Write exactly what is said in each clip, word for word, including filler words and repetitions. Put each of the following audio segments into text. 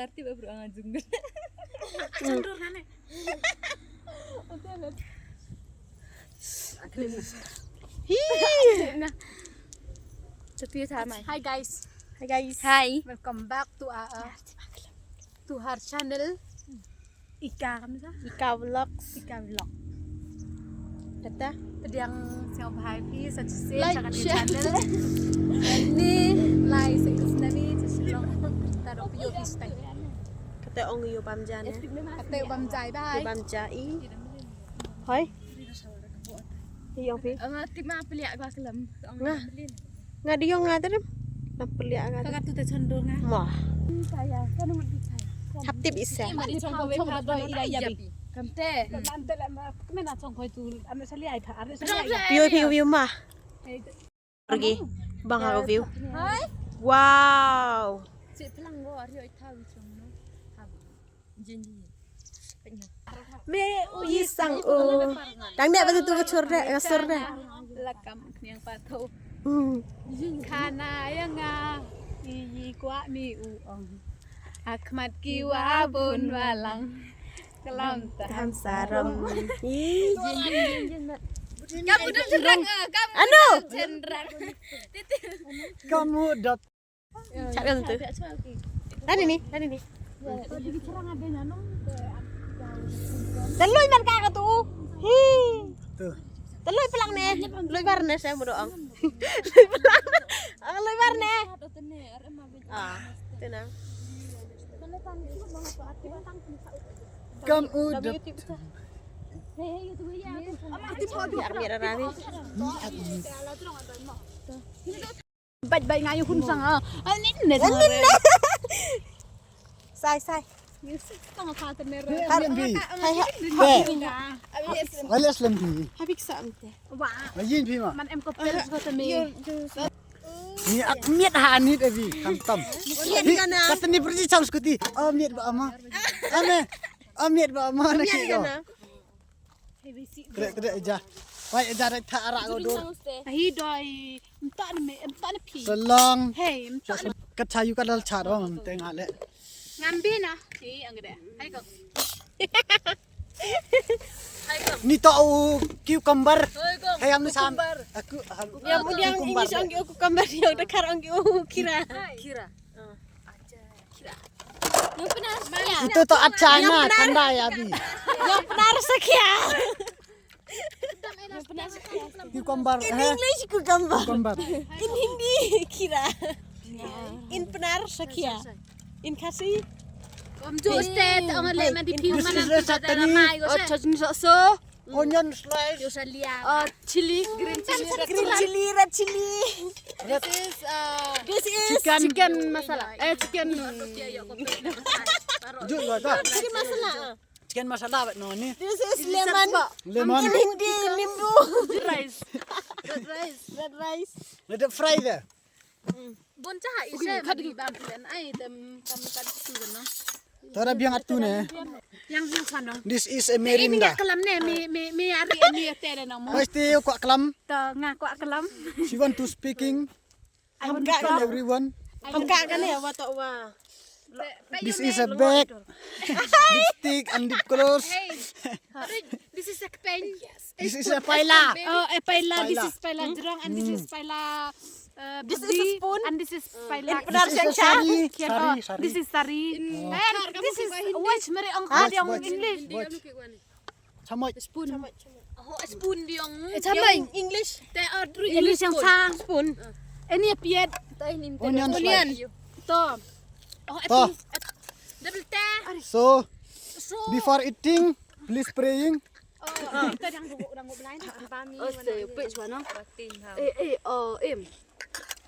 Arti ba bro ang ajung. Hi guys. Hi guys. Hi. Welcome back to our, uh, to her channel. Ika, kam sa? Ika Vlogs. Ika Vlog. Kata? Pdiang sngewbha ïa phi sa shisien, like, share, channel. Ni lai sa is nani sa shisien. Taro phi ïoh phi style. Kata ong ïoh bam ja ne. Kata ong bam ja bha. Ïoh bam ja i. Hoi. Ïoh phi. Ong ti ma peliak gua kelam. Nga. Nga diong nga tadem. Nam peliak nga. Ka tu te chondong nga. Mah. Kaya, ka nung di kaya. Hap tip isa. Kam te. Pio pio pio mah. Pergi. Bang aku view. Hai. Wow. Cik pelang go ari oi thawi chong no. Hab. Jin jin. Me u yi sang u. Dang ne ba tu ka chor de, ka sur de. Lakam niang pato. Hmm. Khana ïa nga i yi kwah mi u ong. Akhmat ki wa bun walang. Kalam taham saram. Ih. Jin jin jin jin. Kamu dah jerang ah, kamu. Anu. Jerang. Kamu dah. Cak kan tu. Tadi ni, tadi ni. Teloi man ka tu. Hi. Tu. Teloi pelang ne. Loi bar ne saya mudo ang. Loi pelang. Ah, loi bar ne. Ah, tu na. Kam udah. Biar biar rani. Bait bait nga ïa hun sang ah. Anin ne. Anin ne. Sai sai. Tang ka te mer. Airbnb. Hai hai. Wale aslam bi. Habik sa ante. Wa. Ayin bi ma. Man em ko pel ko te me. Ni ak miet ha ni te bi. Kan tam. Miet kana. Kata ni pergi cham skuti. Oh miet ba ama. Ame. Oh miet ba ama na ki ko. Kre kre ja. Wai ja rai tha ara go dur. Hi doi. Mta na me, mta na phi. Selong. Hey, mta na. Ka cha yu ka dal cha ro te nga le. Ngambi na. Hi angde. Hai ko. Ni to u cucumber. Hai am sam. Aku. Ya mudiang English ang cucumber yang dekar ang kira. Kira. Itu to acha na tanda ya bi. Yang benar sekia. Cucumber. In English cucumber. Cucumber. In Hindi kira. In benar sekia. In Khasi. Kom jo ste tong le man di phi man. This is a chutney. Oh, chutney so. Onion slice. Yo salia. Oh, chili, green chili, green chili, red chili. This is uh, this is chicken, chicken masala. Eh, chicken. Jujur lah. Chicken masala. Chicken masala, but no ni. This is lemon. Lemon. In Hindi, nimbu. Red rice. Red rice. Red rice. Let it fry there. Bon cha ha ise ma di bam len ai tem kam ka tu no. Tara biang atu ne. Yang yang sanong. This is a merinda. Kalam ne mi mi mi ari mi te de nang mo. Pasti ko kalam. To nga ko kalam. She want to speaking. Am ka everyone. Am ka ka ne wa to wa. This is a bag. Lipstick and lip gloss. Hey. This is a pen. Yes. This is a paila. Oh, a paila. This is paila jrong and this is paila. Uh, this is a spoon and this is paila. This is a sari. Sari, sari. This is sari. And this is watch, mari ong ka diong English. Watch. Chamoch. Spoon. Oh, spoon diong. Chamoch English. Te or English yang sang spoon. Ini piet. Onion slice. To. Oh, to. Double te. So, before eating, please praying. Oh, kita dah nguk dah nguk belai ni. Ba mi. Oh, so, put one. Eh eh oh em.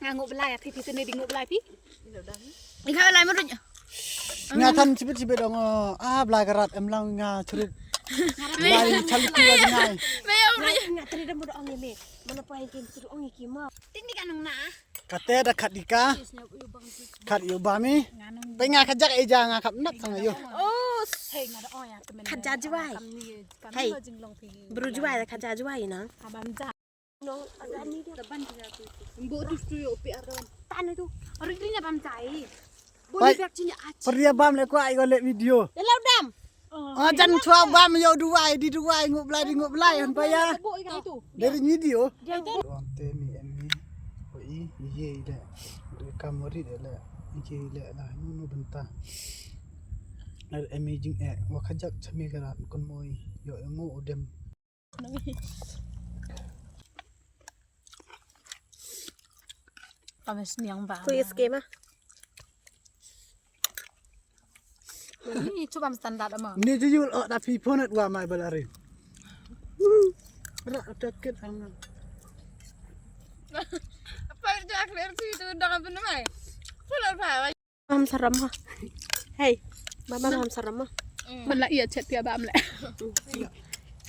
Nga nguk belai phi phi sini di nguk belai phi. Ika lai mut. Nga than chibit chibit dong ah belai karat em lang nga churuk. Belai chalu tu ngai. Nga tri dah mut ong ni. Mana pa yang kin churuk ong ki ma. Ting di kanong na. Kate da khat di ka. Khat yu ba mi. Pe nga kajak eja nga kap nat sang yu. Oh, hey nga da ong ya temen. Khat ja jwai. Hey. Bru jwai da khat ja jwai na. Abam ja. No, ada ni dia. Laban dia tu. Mbo tu tu yo pe aron. Tan tu. Ori ni abam jai. Bai. Perdia bam le kwah ïa le video. Dalam dam. Ah, jan chwa bam ïa duwai di duwai ngup lai di ngup lai han paya. Dari video. Wan te mi em mi. Oi, ye le. Kam ri le. Ye le la nu nu benta. Ar em mi jing e. Wa khajak chami garat kon moi. Yo ngo odem. Kami sniang ba. Kuis ke ma. Ni cuba standar ama. Ni juyul oh tapi ponat wa mai balari. Rak takit ang. Apa itu akhir sih itu undangan penuh mai. Pulang apa? Bam saram ha. Hey. Bam bam saram ha. Man la ïa chet pia bam le.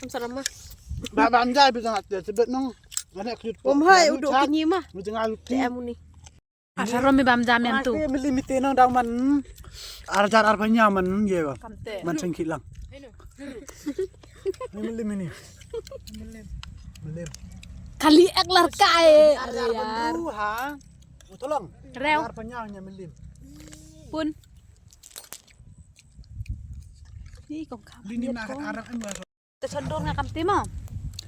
Bam saram ha. Ba bam jai bi jang at chet bet nong. Ngane klit. Bom hai udu kini ma. Mu jang alu ti. Te amuni. Asharom mi bam jam yam tu. Mili mite nong dau man. Arjar arpanya man ye ba. Kamte. Man sengki lang. Mili mini. Mili. Kali ek larka e. Arjar bandru ha. Utolong. Reo. Arpanya nya mili. Pun. Ni kong kam. Lini na arak em ba. Te chondor nga kamte ma.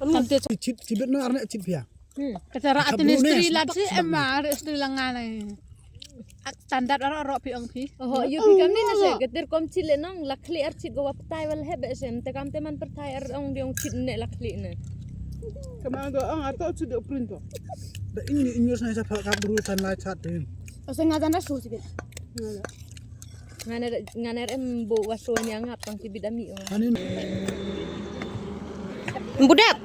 Kamte chip chip no arne chip ya. Hmm. Kata ra atin istri lap si em ma istri langa nai. Standar aro aro pi ong pi. Oh, yu pi kam ni na se getir kom chile nong lakhli ar chit go wap tai wal he be sem te kam te man per tai ar ong diong chit ne lakhli ne. Kama go ong ato chit do print to. Da ini inyo sa sa pa ka bru san lai chat te. Ose nga jan da su chit. Ngane ngane em bo waso nya ngap tang chit bidami. Ani. Budap.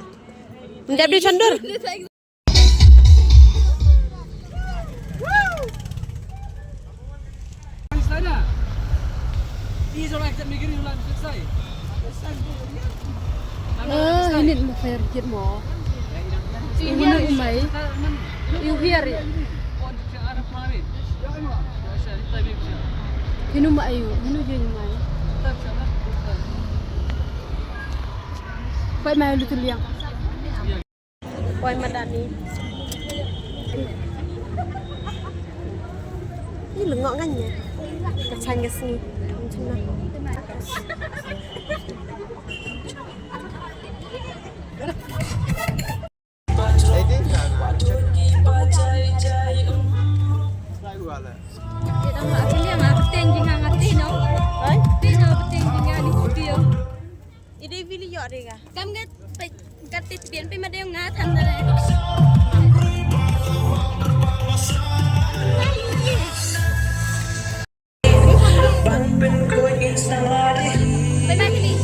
Budap di chondor. Ah, ini ma fair kit mo. Ini umai. Iu hiar ya. Hinu ma ayu, hinu jeng mai. Pai mai lu tuliang. Oi madani. Ih, lengok ngan nya. Kacang gas ni. Macam mana? Ide video dega. Kam ngat pe kat tit bien pe madeng ngat han dale. Bye bye, Pili.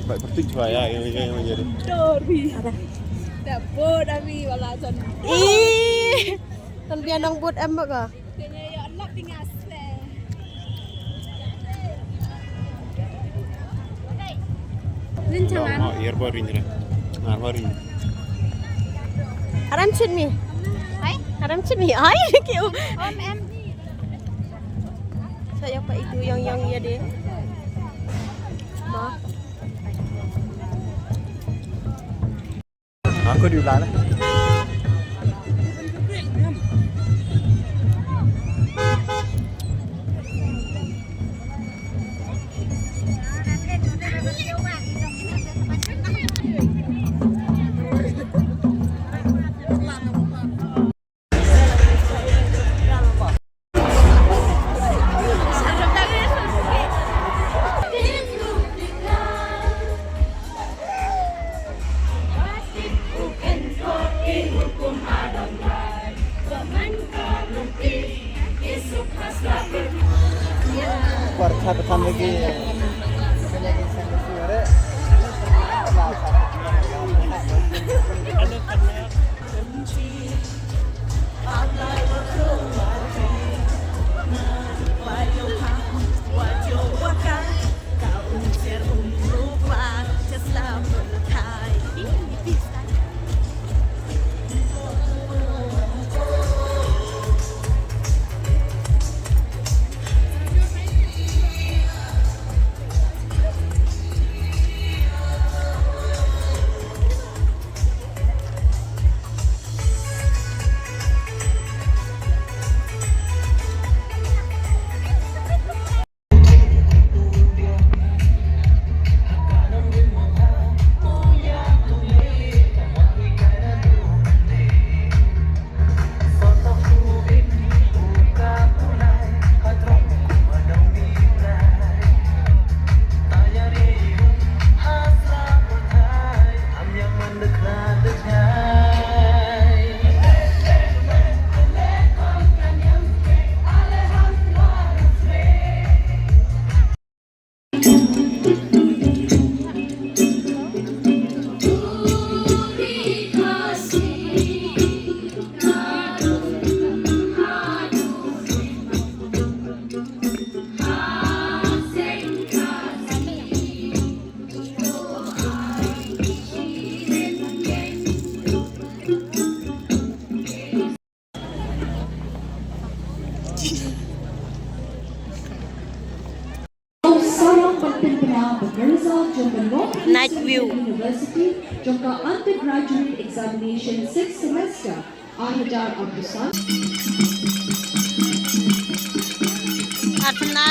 Baik, bertik juga ya, ini, ini, ini, ini. Dori. Apa? Dah bot ami wala jan. Ih. Kan dia nang bot em ka? Kenya ya Allah tingas. Rin changan. Oh, earbud rin jira. Earbud rin. Aram chut mi. Hai? Aram chut mi. Hai, kiu. Om em. Saya apa itu yang yang ya deh. Ma. Aku diulang lah. Sarong ban pynbna bad ka result jong ka North East Night View Central University jong ka undergraduate examination sixth semester ar hajar arphew san. Ar pynbna